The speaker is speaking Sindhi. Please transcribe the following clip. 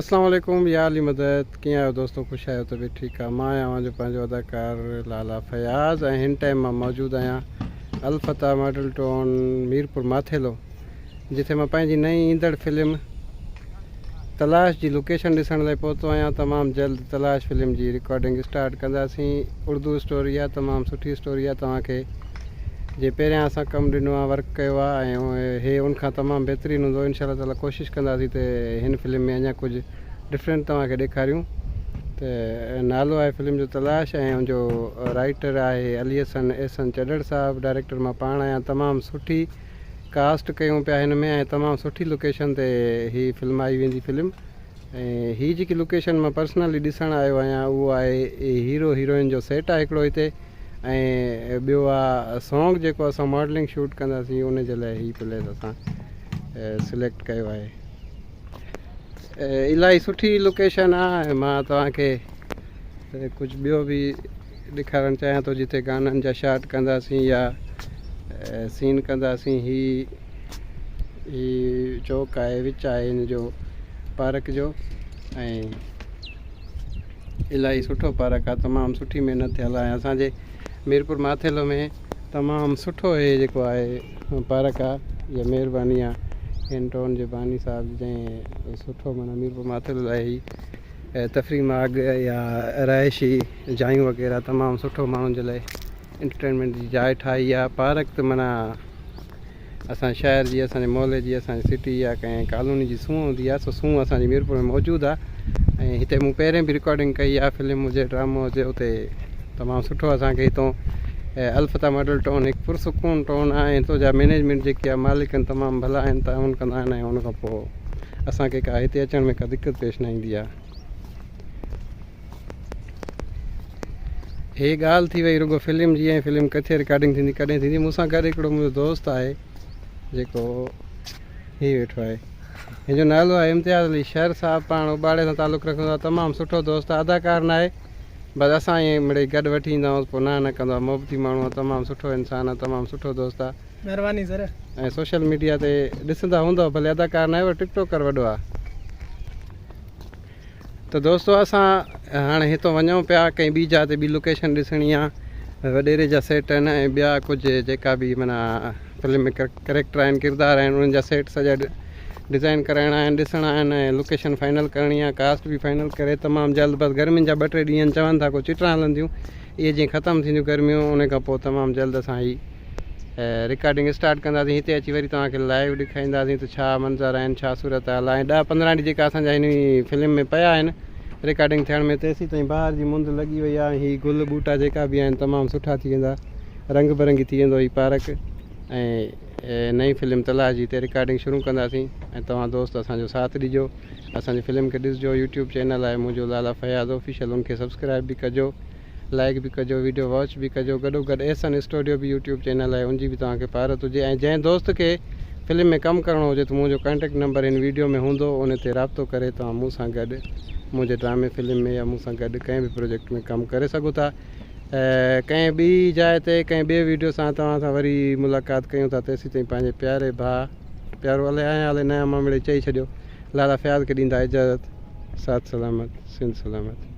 اسلام عليڪم يا علي مدد ڪيئن آهيو دوستو خوش آهيو ته به ٺيڪ آ مان آهيان اوهان جو پنهنجو اداڪار لالا فياض ۽ هن ٽائيم مان موجود آهيان الفتح ماڊل ٽائون ميرپور ماٿيلو جتي مان پنهنجي نئين ايندڙ فلم تلاش جي لوڪيشن ڏسڻ لاء پهتو آهيان تمام جلد تلاش فلم جي رڪارڊنگ اسٽارٽ ڪنداسين اردو اسٽوري آ تمام سٺي اسٽوري آ توهان کي جي پهريان اسان ڪم ڏنو آ ورڪ ڪيو آ ۽ هي ان کان تمام بهترين هوندو انشاء الله تعالي ڪوشش ڪنداسين ته هن فلم ۾ اڃا ڪجهه ڊفرنٽ توهان کي ڏيکاريون ته نالو آهي فلم جو تلاش ۽ ان جو رائيٽر آهي علي حسن احسن چڏڙ صاحب ڊائريڪٽر مان پاڻ آهيان تمام سٺي ڪاسٽ ڪيون پيا هن ۾ ۽ تمام سٺي لوڪيشن تي هي فلم آئي ويندي فلم ۽ هي جيڪي لوڪيشن مان پرسنلي ڏسڻ آيو آهيان اهو آهي هيرو هيروئن جو سيٽ آهي هڪڙو هتي ۽ ٻيو آ سونگ جيڪو اسان ماڊلنگ شوٽ ڪنداسين ان جي لاء هي پليس اسان سليڪٽ ڪيو آهي الاهي سٺي لوڪيشن آ ۽ مان توهان کي ڪجهه ٻيو به ڏيکارڻ چاهيان ٿو جتي گانن جا شاٽ ڪنداسين يا سين ڪنداسين هي هي چوڪ آهي وچ آهي هن جو پارڪ جو ۽ الاهي سٺو پارڪ آهي تمام سٺي محنت ٿيل آهي اسانجي ميرپور ماٿيلو ۾ تمام سٺو هي جيڪو آهي پارڪ آهي اها مهرباني آهي هن ٽائون جي باني صاحب جنهن سٺو معنيٰ ميرپور ماٿيلو لاء هي تفريح ماڳ يا رهائشي جايون وغيره تمام سٺو ماڻهن جي لاء انٽرٽينمينٽ جي جاء ٺاهي آهي پارڪ ته معنيٰ اسان شهر جي اسان جي محلي جي اسان جي سٽي يا ڪنهن ڪالوني جي سونهن هوندي آهي سو سونهن اسان جي ميرپور ۾ موجود آهي ۽ هتي مون پهرين به رڪارڊنگ ڪئي آهي فلم هجي ڊرامو هجي اتي تمام سٺو اسان کي هتو الفتح ماڊل ٽائون هڪ پرسڪون ٽائون آهي ۽ هتو جا مينيجمينٽ جيڪي آهي مالڪ آهن تمام ڀلا آهن تعاون ڪندا آهن ۽ ان کان پوء اسان کي ڪا هتي اچڻ ۾ ڪا دقت پيش نه ايندي آهي. هي ڳالهه ٿي وئي رڳو فلم جي ۽ فلم ڪٿي رڪارڊنگ ٿيندي ڪڏهن ٿيندي مون سان گڏ هڪڙو منهنجو دوست آهي جيڪو هي ويٺو آهي هن جو نالو آهي امتياز علي شر صاحب پاڻ اٻاڙي سان تعلق رکندو آهي تمام سٺو دوست آهي اداڪار نه آهي بس اسان ائين مڙئي گڏ وٺي ايندا آهيون پوء نه نه ڪندو آهي محبتي ماڻهو آهي تمام سٺو انسان آهي تمام سٺو دوست آهي مهرباني سر. ۽ سوشل ميڊيا تي ڏسندا هوندؤ ڀلي اداڪار نه آهي پر ٽڪ ٽاڪر وڏو آهي. ته دوستو اسان هاڻي هتو وڃون پيا ڪنهن ٻي جاء تي ٻي لوڪيشن ڏسڻي آ وڏيري جا سيٽ آهن ۽ ٻيا ڪجهه جيڪا به معنيٰ فلم ۾ ڪريڪٽر آهن ڪردار آهن انهن جا سيٽ سڄا ڊزائن ڪرائڻا آهن ڏسڻا آهن ۽ لوڪيشن فائنل ڪرڻي آ ڪاسٽ به فائنل ڪري تمام جلد بس گرمين جا ٻه ٽي ڏينهن چون ٿا ڪو چٽرا هلنديون اهي جيئن ختم ٿينديون گرميون ان کان پوء تمام جلد اسان هي رڪارڊنگ اسٽارٽ ڪنداسين هتي اچي وري توهان کي لائيو ڏيکارينداسين ته ڇا منظر آهن ڇا صورت حال آهي ڏهه پندرهن ڏينهن جيڪا اسان جا هن فلم ۾ پيا آهن رڪارڊنگ ٿيڻ ۾ تيسين تائين بهار جي مند لڳي وئي آهي هي گل ٻوٽا جيڪا به آهن تمام سٺا ٿي ويندا رنگ برنگي ٿي ويندو هي پارڪ ۽ نئين فلم تلاش جي هتي رڪارڊنگ شروع ڪنداسين ۽ توهان دوست اسان جو ساٿ ڏجو اسان جي فلم کي ڏسجو يوٽيوب چينل آهي منهنجو لالا فياض آفيشل ان کي سبسڪرائب به ڪجو لائيڪ به ڪجو ويڊيو واچ به ڪجو گڏو گڏ احسن اسٽوڊيو به يوٽيوب چينل آهي ان جي به توهان کي پارت هجي ۽ جنهن دوست کي فلم ۾ ڪم ڪرڻو هجي ته منهنجو ڪانٽيڪٽ نمبر هن ويڊيو ۾ هوندو ان تي رابطو ڪري توهان مون سان گڏ منهنجي ڊرامي فلم ۾ يا مون سان گڏ ڪنهن به پروجيڪٽ ۾ ڪم ڪري سگهو ٿا ڪنهن ٻي جاء تي ڪنهن ٻي ويڊيو سان توهان سان وري ملاقات ڪيون ٿا تيسين تائين پنهنجي پياري ڀاء پيارو الائي آهيان الائي نه آهيان مان مڙئي چئي ڇڏيو لالا فياض کي ڏيندا اجازت ساٿ سلامت سنڌ سلامت.